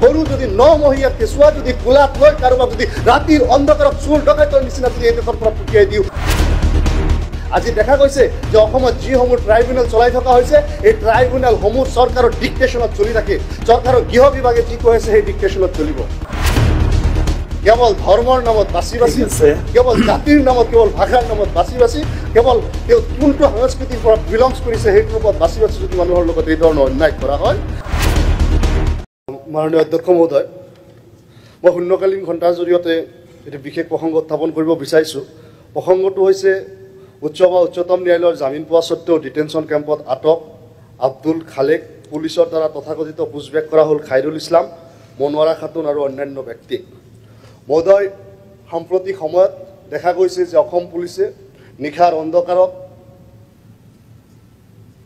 সৰু যদি নমহীয়া কেঁচুৱা যদি কোলাত লৈ কাৰোবাক যদি ৰাতিৰ অন্ধকাৰত চোৰ ডকাইতৰ নিচিনা যদি এই দেশৰ পৰা পঠিয়াই দিওঁ। আজি দেখা গৈছে যে অসমত যিসমূহ ট্ৰাইব্যুনেল চলাই থকা হৈছে, এই ট্ৰাইব্যুনেলসমূহ চৰকাৰৰ ডিক্টেশ্যনত চলি থাকে। চৰকাৰৰ গৃহ বিভাগে যি কৈ আছে সেই ডিক্টেশ্যনত চলিব। কেৱল ধৰ্মৰ নামত বাছি বাছি, কেৱল জাতিৰ নামত, কেৱল ভাষাৰ নামত বাছি বাছি, কেৱল তেওঁ কোনটো সংস্কৃতিৰ পৰা বিলংছ কৰিছে সেইটোৰ ওপৰত বাছি বাছি যদি মানুহৰ লগত এই ধৰণৰ অন্যায় কৰা হয়। মাননীয় অধ্যক্ষ মহোদয়, মই শূন্যকালীন ঘণ্টাৰ জৰিয়তে এটি বিশেষ প্ৰসংগ উত্থাপন কৰিব বিচাৰিছোঁ। প্ৰসংগটো হৈছে উচ্চ বা উচ্চতম ন্যায়ালয়ৰ জামিন পোৱা সত্ত্বেও ডিটেনশ্যন কেম্পত আটক আব্দুল খালেক, পুলিচৰ দ্বাৰা তথাকথিত পুছবেক কৰা হ'ল খাইৰুল ইছলাম, মনোৱাৰা খাতুন আৰু অন্যান্য ব্যক্তিক। মহোদয়, সাম্প্ৰতিক সময়ত দেখা গৈছে যে অসম পুলিচে নিশাৰ অন্ধকাৰত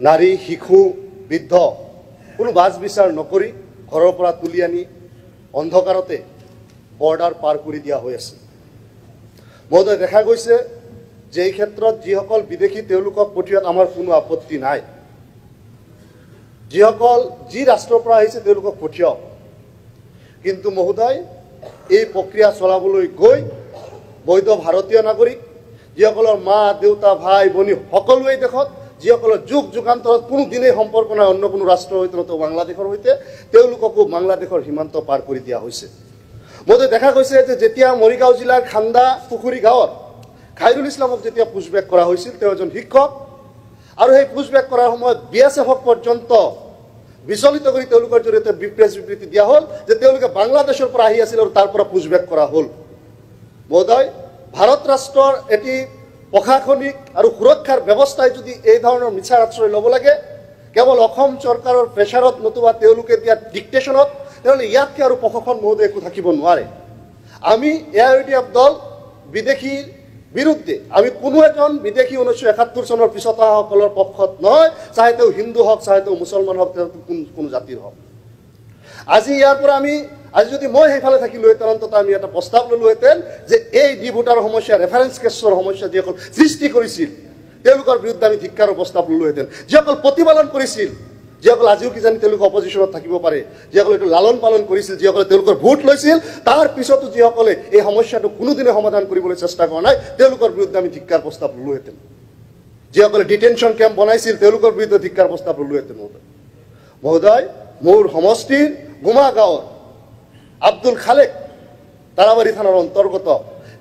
নাৰী, শিশু, বৃদ্ধ কোনো বাছ বিচাৰ নকৰি ঘৰৰ পৰা তুলি আনি অন্ধকাৰতে বৰ্ডাৰ পাৰ কৰি দিয়া হৈ আছে। মহোদয়, দেখা গৈছে যে এই ক্ষেত্ৰত যিসকল বিদেশী তেওঁলোকক পঠিওৱাত আমাৰ কোনো আপত্তি নাই, যিসকল যি ৰাষ্ট্ৰৰ পৰা আহিছে তেওঁলোকক পঠিয়াওক। কিন্তু মহোদয়, এই প্ৰক্ৰিয়া চলাবলৈ গৈ বৈধ ভাৰতীয় নাগৰিক, যিসকলৰ মা দেউতা ভাই ভনী সকলোৱে দেশত, যিসকলৰ যুগ যুগান্তৰত কোনো দিনেই সম্পৰ্ক নাই অন্য কোনো ৰাষ্ট্ৰৰ সৈতে নতুবা বাংলাদেশৰ সৈতে, তেওঁলোককো বাংলাদেশৰ সীমান্ত পাৰ কৰি দিয়া হৈছে। মহোদয়, দেখা গৈছে যে যেতিয়া মৰিগাঁও জিলাৰ খান্দা পুখুৰী গাঁৱত খাইৰুল ইছলামক যেতিয়া পুছবেক কৰা হৈছিল, তেওঁ এজন শিক্ষক, আৰু সেই পুছবেক কৰাৰ সময়ত বি এছ এফক পৰ্যন্ত বিচলিত কৰি তেওঁলোকৰ জৰিয়তে প্ৰেছ বিবৃতি দিয়া হ'ল যে তেওঁলোকে বাংলাদেশৰ পৰা আহি আছিল আৰু তাৰ পৰা পুছবেক কৰা হ'ল। মহোদয়, ভাৰত ৰাষ্ট্ৰৰ এটি প্ৰশাসনিক আৰু সুৰক্ষাৰ ব্যৱস্থাই যদি এই ধৰণৰ মিছাৰ আশ্ৰয় ল'ব লাগে, কেৱল অসম চৰকাৰৰ প্ৰেছাৰত নতুবা তেওঁলোকে দিয়া ডিক্টেশ্যনত, তেনেহ'লে ইয়াতকৈ আৰু প্ৰশাসন মহোদয় একো থাকিব নোৱাৰে। আমি A I U D F দল বিদেশীৰ বিৰুদ্ধে, আমি কোনো এজন বিদেশী 1971 চনৰ পিছত অহাসকলৰ পক্ষত নহয়, চাহে তেওঁ হিন্দু হওক, চাহে তেওঁ মুছলমান হওক, তেওঁ কোনো জাতিৰ হওক। আজি ইয়াৰ পৰা আমি আজি যদি মই সেইফালে থাকিলোহেঁতেন, অন্ততঃ আমি এটা প্ৰস্তাৱ ল'লোহেঁতেন যে এই ডি ভোটাৰ সমস্যা, ৰেফাৰেঞ্চ কেছৰ সমস্যা যিসকল সৃষ্টি কৰিছিল তেওঁলোকৰ বিৰুদ্ধে আমি ধিক্কাৰৰ প্ৰস্তাৱ ল'লোহেঁতেন। যিসকল প্ৰতিপালন কৰিছিল, যিসকল আজিও কিজানি তেওঁলোক অপজিশ্যনত থাকিব পাৰে, যিসকলে এইটো লালন পালন কৰিছিল, যিসকলে তেওঁলোকৰ ভোট লৈছিল, তাৰ পিছতো যিসকলে এই সমস্যাটো কোনোদিনে সমাধান কৰিবলৈ চেষ্টা কৰা নাই, তেওঁলোকৰ বিৰুদ্ধে আমি ধিক্কাৰ প্ৰস্তাৱ ল'লোহেঁতেন। যিসকলে ডিটেনশ্যন কেম্প বনাইছিল তেওঁলোকৰ বিৰুদ্ধে ধিক্কাৰ প্ৰস্তাৱ ল'লোহেঁতেন। মহোদয়, মোৰ সমষ্টিৰ গুমা গাঁৱৰ আব্দুল খালেক তাৰাবাৰী থানাৰ অন্তৰ্গত,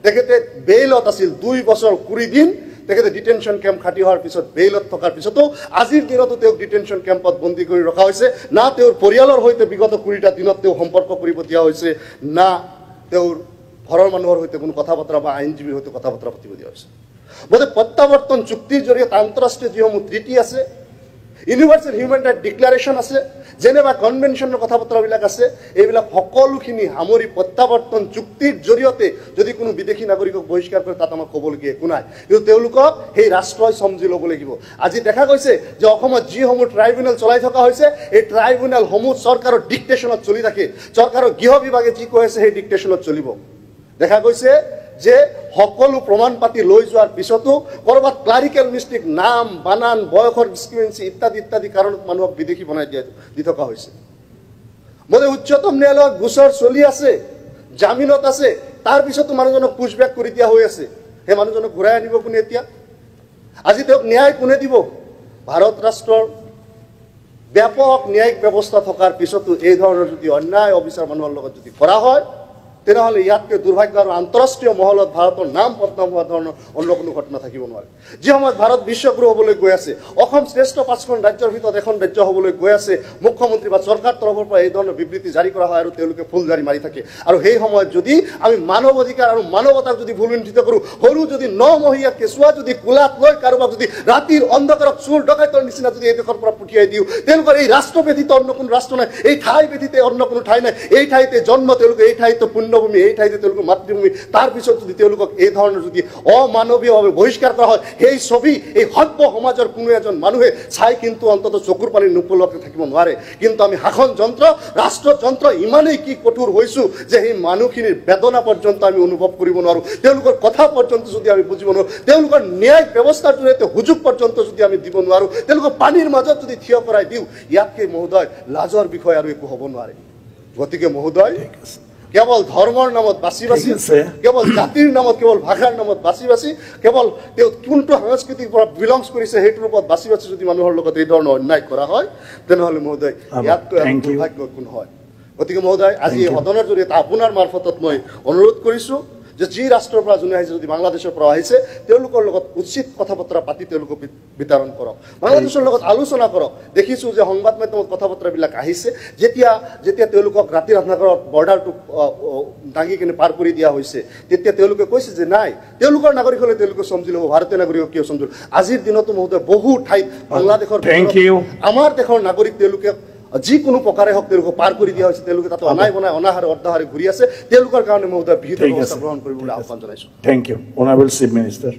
তেখেতে বেইলত আছিল 2 বছৰ 20 দিন। তেখেতে ডিটেনশ্যন কেম্প খাটি হোৱাৰ পিছত বেইলত থকাৰ পিছতো আজিৰ দিনতো তেওঁক ডিটেনশ্যন কেম্পত বন্দী কৰি ৰখা হৈছে। না তেওঁৰ পৰিয়ালৰ সৈতে বিগত 20টা দিনত তেওঁ সম্পৰ্ক কৰিব দিয়া হৈছে, না তেওঁৰ ঘৰৰ মানুহৰ সৈতে কোনো কথা বতৰা বা আইনজীৱীৰ সৈতে কথা বতৰা পাতিব দিয়া হৈছে। গতিকে প্ৰত্যাৱৰ্তন চুক্তিৰ জৰিয়তে আন্তঃৰাষ্ট্ৰীয় যিসমূহ ট্ৰিটি আছে, ইউনিভাৰ্চেল হিউমেন ৰাইট ডিক্লাৰেশ্যন আছে, জেনেভা কনভেনশ্যনৰ কথা বতৰাবিলাক আছে, এইবিলাক সকলোখিনি সামৰি প্ৰত্যাৱৰ্তন চুক্তিৰ জৰিয়তে যদি কোনো বিদেশী নাগৰিকক বহিষ্কাৰ কৰে, তাত আমাক ক'বলগীয়া একো নাই। কিন্তু তেওঁলোকক সেই ৰাষ্ট্ৰই চমজি ল'ব লাগিব। আজি দেখা গৈছে যে অসমত যিসমূহ ট্ৰাইব্যুনেল চলাই থকা হৈছে, এই ট্ৰাইব্যুনেলসমূহ চৰকাৰৰ ডিক্টেশ্যনত চলি থাকে। চৰকাৰৰ গৃহ বিভাগে যি কৈ আছে সেই ডিক্টেশ্যনত চলিব। দেখা গৈছে যে সকলো প্ৰমাণ পাতি লৈ যোৱাৰ পিছতো ক'ৰবাত ক্লাৰিকেল মিষ্টেক, নাম বানান, বয়সৰ ডিছক্ৰিমেঞ্চি ইত্যাদি ইত্যাদি কাৰণত মানুহক বিদেশী বনাই দি থকা হৈছে। মহোদয়, উচ্চতম ন্যায়ালয়ত গোচৰ চলি আছে, জামিনত আছে, তাৰ পিছতো মানুহজনক পুছবেক কৰি দিয়া হৈ আছে। সেই মানুহজনক ঘূৰাই আনিব কোনে এতিয়া? আজি তেওঁক ন্যায় কোনে দিব? ভাৰত ৰাষ্ট্ৰৰ ব্যাপক ন্যায়িক ব্যৱস্থা থকাৰ পিছতো এই ধৰণৰ যদি অন্যায় অবিচাৰ মানুহৰ লগত যদি কৰা হয়, তেনেহ'লে ইয়াতকৈ দুৰ্ভাগ্য আৰু আন্তঃৰাষ্ট্ৰীয় মহলত ভাৰতৰ নাম বদনাম হোৱা ধৰণৰ অন্য কোনো ঘটনা থাকিব নোৱাৰে। যি সময়ত ভাৰত বিশ্বগুৰু হ'বলৈ গৈ আছে, অসম শ্ৰেষ্ঠ 5খন ৰাজ্যৰ ভিতৰত এখন ৰাজ্য হ'বলৈ গৈ আছে, মুখ্যমন্ত্ৰী বা চৰকাৰ তৰফৰ পৰা এই ধৰণৰ বিবৃতি জাৰি কৰা হয় আৰু তেওঁলোকে ফুলজাৰি মাৰি থাকে। আৰু সেই সময়ত যদি আমি মানৱ অধিকাৰ আৰু মানৱতাক যদি ভুলুণ্ঠিত কৰোঁ, সৰু যদি নমহীয়া কেঁচুৱা যদি কোলাত লৈ কাৰোবাক যদি ৰাতিৰ অন্ধকাৰত চোৰ ডকাইতৰ নিচিনা যদি এই দেশৰ পৰা পঠিয়াই দিওঁ, তেওঁলোকৰ এই ৰাষ্ট্ৰ ব্যতীত অন্য কোনো ৰাষ্ট্ৰ নাই, এই ঠাই ব্যতীত অন্য কোনো ঠাই নাই, এই ঠাইতে জন্ম তেওঁলোকে, এই ঠাইতে পুণ্য, এই ঠাইতে তেওঁলোকৰ মাতৃভূমি, তাৰ পিছত যদি তেওঁলোকক এই ধৰণৰ যদি অমানৱীয়ভাৱে বহিষ্কাৰ কৰা হয়, সেই ছবি এই সভ্য সমাজৰ কোনো এজন মানুহে চাই কিন্তু অন্ততঃ চকুৰ পানী নোপোলোৱাকৈ থাকিব নোৱাৰে। কিন্তু আমি শাসন যন্ত্ৰ, ৰাষ্ট্ৰযন্ত্ৰ ইমানেই কি কঠোৰ হৈছোঁ যে সেই মানুহখিনিৰ বেদনা পৰ্যন্ত আমি অনুভৱ কৰিব নোৱাৰোঁ, তেওঁলোকৰ কথা পৰ্যন্ত যদি আমি বুজিব নোৱাৰোঁ, তেওঁলোকৰ ন্যায়িক ব্যৱস্থাৰ জৰিয়তে সুযোগ পৰ্যন্ত যদি আমি দিব নোৱাৰোঁ, তেওঁলোকক পানীৰ মাজত যদি থিয় কৰাই দিওঁ, ইয়াতকৈ মহোদয় লাজৰ বিষয় আৰু একো হ'ব নোৱাৰে। গতিকে মহোদয়, কেৱল ধৰ্মৰ নামত বাছি বাছি, কেৱল জাতিৰ নামত, কেৱল ভাষাৰ নামত বাছি বাছি, কেৱল তেওঁ কোনটো সাংস্কৃতিক পৰা বিলংছ কৰিছে সেইটোৰ ওপৰত বাছি বাছি যদি মানুহৰ লগত এই ধৰণৰ অন্যায় কৰা হয়, তেনেহ'লে মহোদয় ইয়াতকৈ দুৰ্ভাগ্য কোন হয়। গতিকে মহোদয়, আজি এই সদনৰ জৰিয়তে আপোনাৰ মাৰফতত মই অনুৰোধ কৰিছোঁ যে যি ৰাষ্ট্ৰৰ পৰা যোনে আহিছে, যদি বাংলাদেশৰ পৰা আহিছে, তেওঁলোকৰ লগত উচিত কথা বতৰা পাতি তেওঁলোকক বিতৰণ কৰক, বাংলাদেশৰ লগত আলোচনা কৰক। দেখিছোঁ যে সংবাদ মাধ্যমত কথা বতৰাবিলাক আহিছে, যেতিয়া যেতিয়া তেওঁলোকক ৰাতি ৰাধনাগৰত বৰ্ডাৰটো দাঙি কিনে পাৰ কৰি দিয়া হৈছে, তেতিয়া তেওঁলোকে কৈছে যে নাই, তেওঁলোকৰ নাগৰিক হ'লে তেওঁলোকে চমজি ল'ব, ভাৰতীয় নাগৰিকক কিয় চমজি ল'ব। আজিৰ দিনতো মহোদয় বহু ঠাইত বাংলাদেশৰ আমাৰ দেশৰ নাগৰিক তেওঁলোকে যিকোনো প্ৰকাৰে হওক তেওঁলোকক পাৰ কৰি দিয়া হৈছে, তেওঁলোকে তাতে অনাই বনাই অনাহাৰে অৰ্ধাহাৰে ঘূৰি আছে। তেওঁলোকৰ কাৰণে মহোদয় বিহিত ব্যৱস্থা গ্ৰহণ কৰিবলৈ আহ্বান জনাইছোঁ। Thank you honourable chief minister.